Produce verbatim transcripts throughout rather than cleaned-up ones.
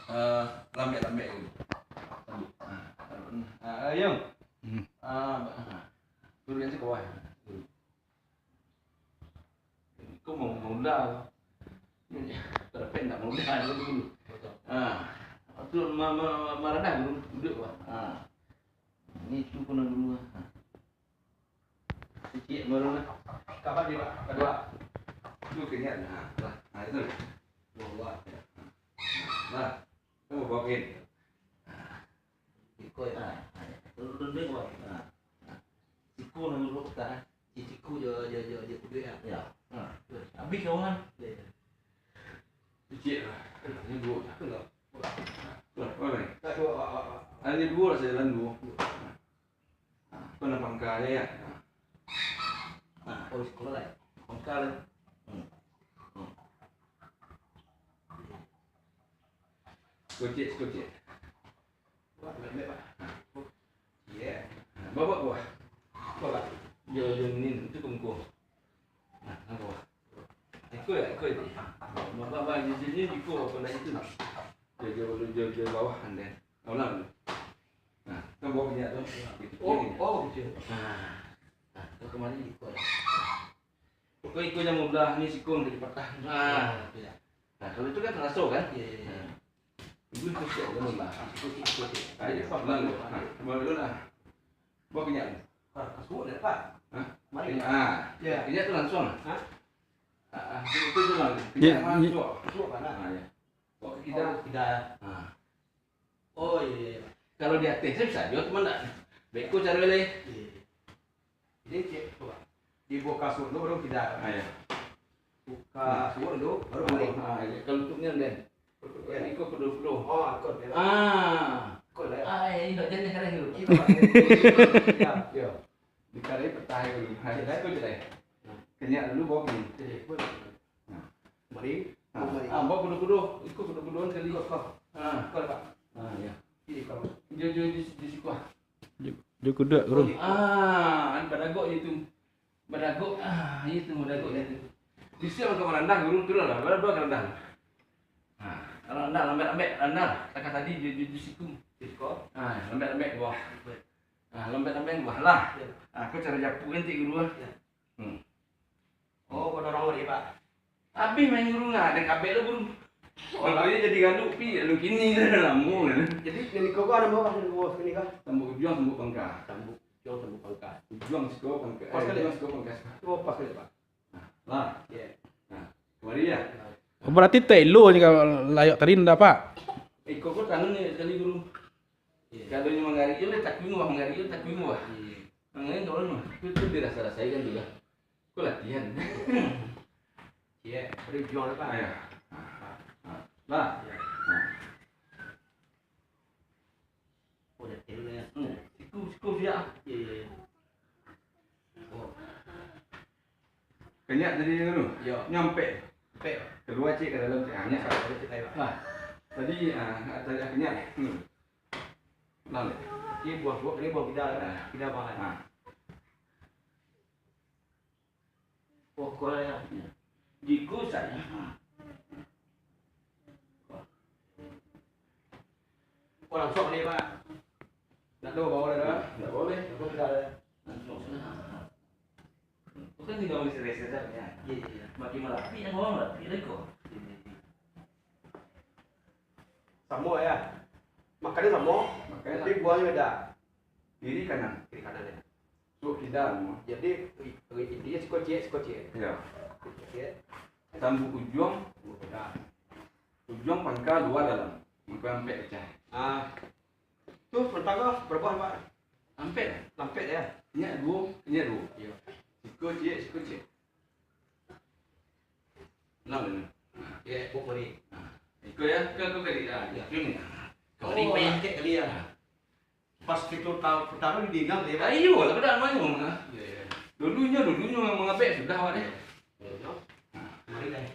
Ah, lambek-lambek dulu. Ah, ah, Yung. Hmm. Ah, ba-, ah. Turun ka bawah. Kau mau, mau udah. Tapi nak mau udah dulu. Ah. Tu ma-, ma-, ma-, maradah dulu, duduk, Pak. Ah. Ni tu kena dulu. Ah. Sikit baru lah. Kapan dia, Pak? Kadua. Tu kenyang. Ha, lah. Ha, itu. Dua, dua. Lah. Kamu bawa ke? Ha. Iko ya. Ha. Turun dulu, Pak. Ha. Siku nama dulu kita. Si Siku jo, jo, jo, jo kudu ya. Ya. Ha. Habis kawan. Ya, ya. Sikit lah. Ini dua. Lah, mana? Tak dua, Pak, Pak, Pak. Hanya dua lah saya dalam dua. Ha, tu nak pangka je, ya. Ha. Oh, sekolah lah. Pangka lah. Hmm. Hmm. Sekocik, sekocik. Buat lembek, Pak. Ha. Ya. Ha, bawa buah. Bawa. Dia, dia ni, tu kongko. Nah, apa? Ikut, ikut. Bawa, bawa, dia, dia ni ikut apa nak itu. Dia, dia, dia, dia, dia bawah, and then. Ulang dulu. Nah, kan bawa minyak tu. Oh, oh, gitu. Nah. Nah, tu kemarin ikut. Pokoknya ikut yang mudah ni sikung dari patah. Nah. Ya, ya. Nah, kalau itu kan terasa kan? Iya, iya, iya. Nah. Itu sikung yang mudah. Ikut, ikut, ikut. Ayo, ulang dulu. Nah, ulang dulu lah. Bawa minyak tu. Ah, kasut dah, Pak. Hah? Mari. Ah. Ya. Minyak tu langsung lah. Hah? Ah, ah, itu, itu tu lah. Ya, minyak masuk. Kasut, Pak, nah. Ah, ya. Bawa ke kidal. Oh, kidal. Ah. Oh, iya, iya, iya. Kalau di ateh, saya bisa juo, cuma ndak. Beko caro lain. Iya, iya. Jadi, cek, coba. Dibuka suok dulu, baru kidal. Ah, iya. Buka suok dulu, baru balik. Ah, iya. Kalau untuknya, Den. Iya. Iko kedua-kedua. Oh, akun, ya. Ah. Akun lah, ya. Ah, iya, iya, jangan kalian dulu. Iya, Pak. Iya, iya. Dikali petai dulu. Hai, dah ikut je, dah. Nah. Kenyang dulu, bawa gini. Jadi, ikut. Nah. Mari. Ah, mari. Ah, bawa kudo-kudo. Iko kudo-kudoan kali. Ikut, ikut. Ah. Ikut, Pak. Ah, iya. Ini, Pak. Dia, dia di, di siku, ah. Dia, dia kudo, Guru. Oh, iya. Ah, ini badagok je tu. Badagok, ah, itu badagok je tu. Bisa makan marandang, Guru, tu lah. Baru, baru marandang. Ah, marandang, lambek-lambek, marandang. Takah tadi, dia, dia di siku. Di siku. Ah, lambek-lambek ke bawah. Ah, lambek-lambek ke bawah lah. Ya. Ah, kau cara japu kan, Cik Guru, ah. Ya. Hmm. Oh, kau dorong balik, Pak? Habis main guru nah, ada kabek lo guru. Oh, lah. Pokoknya jadi gaduh, pi, lalu kini dah lamo kan. Jadi, niko ko ado namo apo, namo siko ko? Tambuk Ujuang, Tambuk Pangka. Tambuk Ujuang, Tambuk Pangka. Ujuang siko Pangka, pas eh, kali? Ujuang siko Pangka. Oh, pas kali, Pak. Nah, lah. Iya. Nah, kemari ya. Oh, berarti tak elo ni kalau layak tadi ndak, Pak? Eh, kok, kok tangan ni sekali guru. Iya. Kalau nyo manggarik, yo lah takuing wah, manggarik, yo takuing wah. Iya. Manggarik, kalau mah, itu, itu dirasa-rasaikan juga. Kok latihan? Iya, berjuang lah, Pak. Ayo. Nah. Nah. Lah. Iya. Nah. Oh, dah kira lah ya. Hmm. Siku, siku siap. Iya, iya, iya. Oh. Kenyang tadi tu. Iya. Nyampe. Sampai, Pak. Keluar cik ke dalam cik. Ah, nyampe. Ada cik lain, Pak. Nah. Tadi, ah, tadi kenyang. Hmm. Nah. Ini buah, buah, ini buah kidal, Pak. Ah. Kidal, Pak. Ah. Pokoknyo, ya. Jiku sajo. Kok langsung ni, Pak? Ndak ado bawa dah, dah? Ndak boleh. Ndak boleh dah. Langsung sajo. Bukan tinggal isi rese sajo, ya. Iya, iya, iya. Makin malapik, yang bawah malapik lagi kok. Iya, iya, iya. Samo, ya. Makannyo samo, makannyo tapi samo. Buahnyo beda. Kiri kanan. Kiri kanan, ya. Suok kidal, mo. Jadi, i-, intinyo sikocek, sikocek. Iya. Sikocek. Tambuk Ujuang. Nah. Ujuang Pangka, lua dalam. Mangko ampek pacah. Ah. Tu, rentang ko, bara buah, Pak? Ampek. Ampek, ya? Inyo duo, inyo duo. Iya. Sikocek, sikocek. Nah, benar. Ya, pokok ni. Nah, iko ya, ke, ke kali. Ah, ya. Iko ni. Kau ni main kek kali ya. Nah. Pas kito tahu, pertama di Dinang, ya, Pak? Ah, iyo lah, benar, main, nah. Ya, ya. Dulunyo, dulunyo memang abek sudah, Pak, deh. Ya. Dulunyo. Nah. Mari, deh.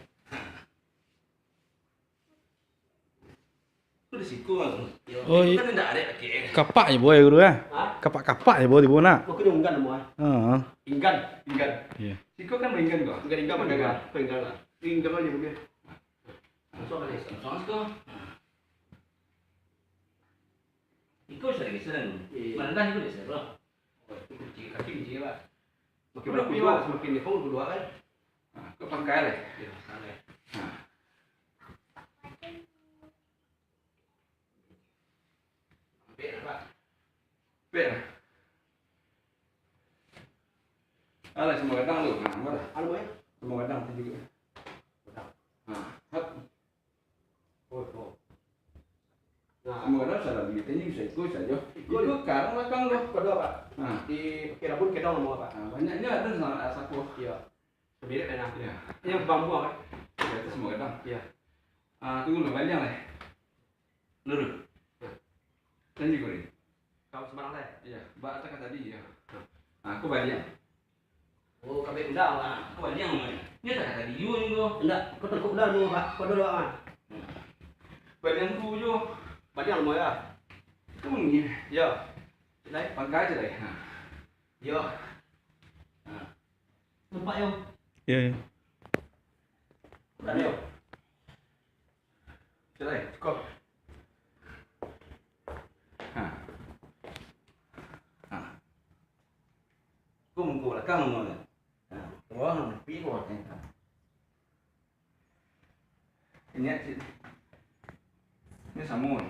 Itu di siku, Bang. Oh, itu kan indak ada lagi. Kapak je, boy, guru, eh. Hah? Kapak-kapak je, boy, tibo nak. Oh, kena unggan, boy. Heeh. Inggan. Inggan. Iya. Siku kan inggan, kok. Inggan, inggan, inggan. Inggan lah. Inggan aja, boy. Masuk aja. Masuk, masuk. Iko bisa lagi senang. Iya. Marendah iko bisa, bro. Oh, itu kunci, kaki kunci, Pak. Makin Udah, bagus, Pak. Semakin dia pun kedua kan. Nah, kau pangkai deh. Iya, pangkai. Nah. Ambil, Pak. Ambil. Alah, semua kadang tu. Nah, alah. Anu, ya? Semua kadang tu juga. Kadang. Nah, hap. Oh, oh. Nah. Semua kadang salah duit ini bisa ikut saja. Ikut. Ikut sekarang belakang tu. Kedua, Pak. Nah. Di Kirabun kedong nama, Pak. Nah, banyaknya ada sa-, sapu. Iya. Sebilik kan, ya? Iya. Yang bambu, kan? Iya, itu semua kadang. Iya. Ah, tunggu dulu, baliang lah. Lurus. Nah. Lanjut, Kori. Kau sebarang lah. Iya, bak atas kan tadi, iya. Nah. Ah, aku baliang. Oh, kabek udah, Pak. Aku baliang, Bang. Dia tak kata dia ni, kau. Indak, kau tengkuk udah dulu, Pak. Kau dulu, Pak. Baliang tu je. Baliang, Bang, ya? Kamu ni? Ya. Lai? Pangkai je, lai. Ha. Ya. Ha. Nampak, yo? Ya, ya. Bukan, yo? Cek lai. Cukup. Ha. Ha. Kau muka belakang, Bang. Ha. Wah, pi ko. Ini, Cik. Ini sama.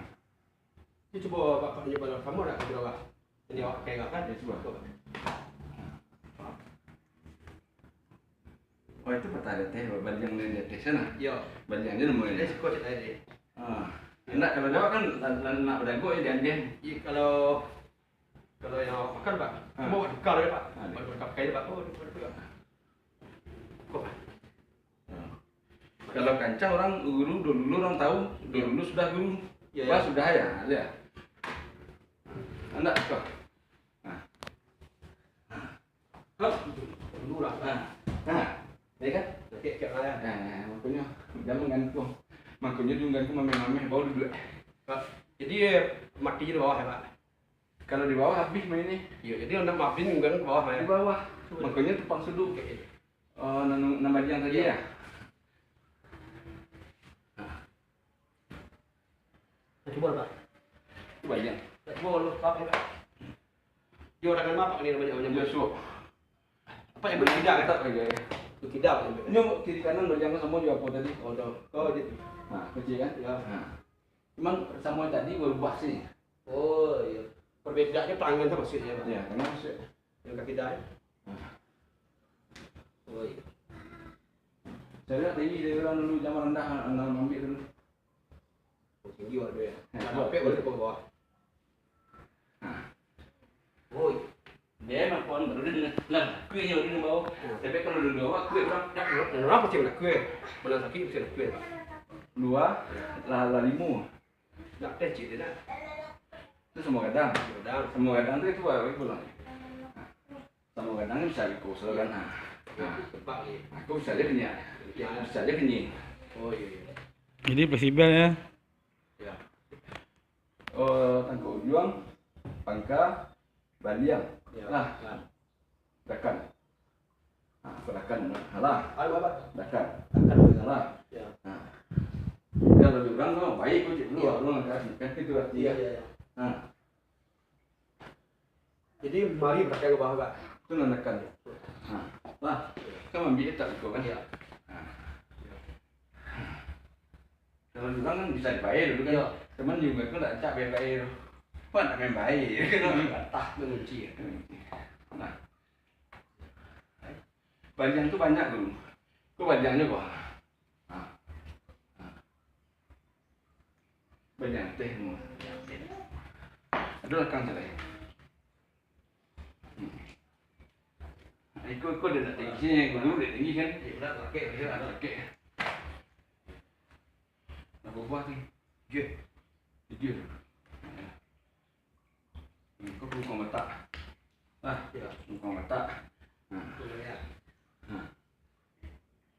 Ni cubo Bapak tunjuk baliang samo dak ka bawah? Jadi awak pakai kan? Ya, cubo. Cubo. Oh, itu peta di ateh, baliang di ateh sana. Yo. Baliang di nomor ini. Dia suka cek tadi. Ah. Indak, kalau jawab kan, la-, la-, nak badago ya diambil. Iya, kalau, kalau yang awak makan, Pak, ah, cuma awak tukar je, Pak. Ah, dia. Awak tukar pakai je, Pak. Oh, tukar, tukar. Kok, Pak? Nah. Kalau kancah orang guru, dulu orang tahu, dulu sudah guru. Iya, bah, iya. Sudah ya, ada. Anak kau. Nah. Hah? Dulu lah. Nah. Nah. Ya kan? Oke, oke, lah, ya. Nah, makanya jangan menggantung. Makanya jangan menggantung mameh-mameh, bawa duduk. Pak, jadi mati di bawah ya, Pak? Kalau di bawah habis main ni. Iya, jadi nak mabin kan ke bawah, ya? Di bawah. Makanya tupang sudu. Oke, oke. Oh, nan, nan baliang tadi, iya, ya? Nah, cubo lah, Pak. Itu baliang. Cubo lu, Pak, ya, Pak. Yo, tangan Bapak ni banyak-banyak. Yo, suap. Apa yang berkidar, ya? Tetap aja, ya. Berkidar, Pak, ya? Nyo kiri kanan baliang sama juga apa tadi? Oh, dah. Kau je. Nah, kecil kan? Ya. Nah. Cuman sama tadi berubah sih. Oh, iya. Perbedaannya tangan tu maksudnya, Pak? Iya, tangan maksud. Yang kaki dah, ya? Nah. Oh, iya. Saya lihat tinggi dari orang dulu zaman rendah, anak ambil dulu. Oh, tinggi orang tu, ya. Ya, nah, betul. Sampai orang tu ke bawah. Nah. Oh, iya. Dia emang pohon baru dia nak, nak kuih je orang bawah. Hmm. Tapi kalau dulu awak kuih orang. Nak, nak, nak apa sih nak kuih? Mana sakit mesti nak kuih, Pak? Dua, lah, lah limo. Nak teh cik dia nak. Itu semua gadang. Semua gadang. Semua gadang tu itu baru pulang. Semua gadang ni bisa ikut selalu kan. Ha. Ha. Tempat ni. Aku bisa je kenyang. Ya. Bisa je kenyang. Oh, iya, iya. Jadi fleksibel ya. Ya. Oh, tangkok ujuang, pangka, baliang. Ya. Lah. Ya. Dakan. Ha, dakan. Alah. Anu apa? Dakan. Dakan. Alah. Ya. Ha. Kalau di urang tu, baik ko cik dulu, ya, urang kasi. Kan itu arti. Iya, iya, iya. Ha. Jadi, mari dakan ka bawah, Pak. Tu nan dakan. Ha. Lah. Kan ambil tak iko kan? Iya. Ha. Kalau di urang kan bisa dibayar dulu kan. Iya. Cuman di urang tu tak rancak bayar-bayar tu. Apa nak main bayar? Kan patah tu kunci ya. Nah. Baliang tu banyak dulu. Ko baliangnyo ko. Ha. Ha. Baliang teh semua. Ado lakang tu lai. Hmm. Iko, iko dia nak tinggi sini, dulu dia tinggi kan? Iya, benar, lakek, benar. Lakek. Nak buah tu. Tujuh. Tujuh. Hmm, kau kungkuang batak. Ah, ya, kungkuang batak. Ha. Betul, ya. Ha.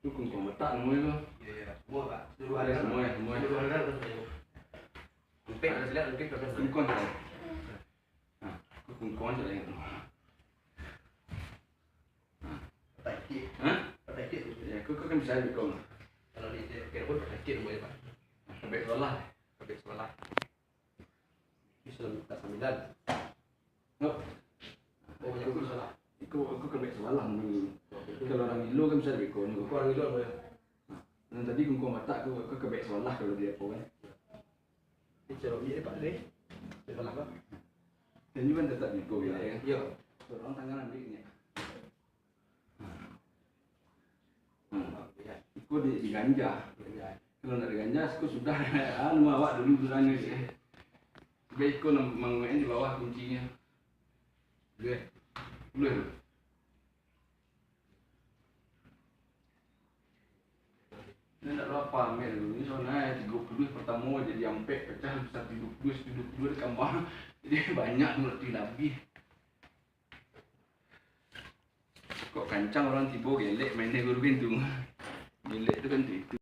Tu kungkuang batak namanya tu. Ya, ya. Semua, Pak. Seluruh aliran. Semua, ya, semua, ya. Seluruh aliran ada semua. Hampir ada sila, hampir ada sila. Kungkuang tu. Ha. Kungkuang tu lah yang tu. Ha. Patai kik. Ha? Patai kik tu. Ya, kau, kau kan bisa lebih kau. Kalau di, di, di pun patai kik namanya, Pak. Sampai sebelah. Sampai sebelah. Sam-, tak sambilan. Oh, banyak pun salah. Iko, aku ka baik salah mungkin. Kalau urang gilo kan bisa beko ni. Aku urang gilo, ya. Nah, tadi kungkung matak aku, aku ka baik salah kalau dia apa kan. Ini cara ambil, eh, Pak, tadi. Dia salah, Pak. Dan juga tetap beko, ya, ya. Iya. Orang tangan ambil ni. Hmm. Iko di, diganja. Kalau ndak diganja, siko sudah. Anu, awak dulu dulu anu je. Sudah iko nam-, manguek di bawah kuncinya. Boleh. Boleh tu. Ini ndak lupa ambil dulu. Ini soalnya tiga puluh pertama jadi ampek, pecah bisa tujuh puluh, tujuh puluh ditambah. Jadi banyak tu, berarti lebih. Kok kancang orang tibo gelek main guru pintu. Gelek tu kan tu itu.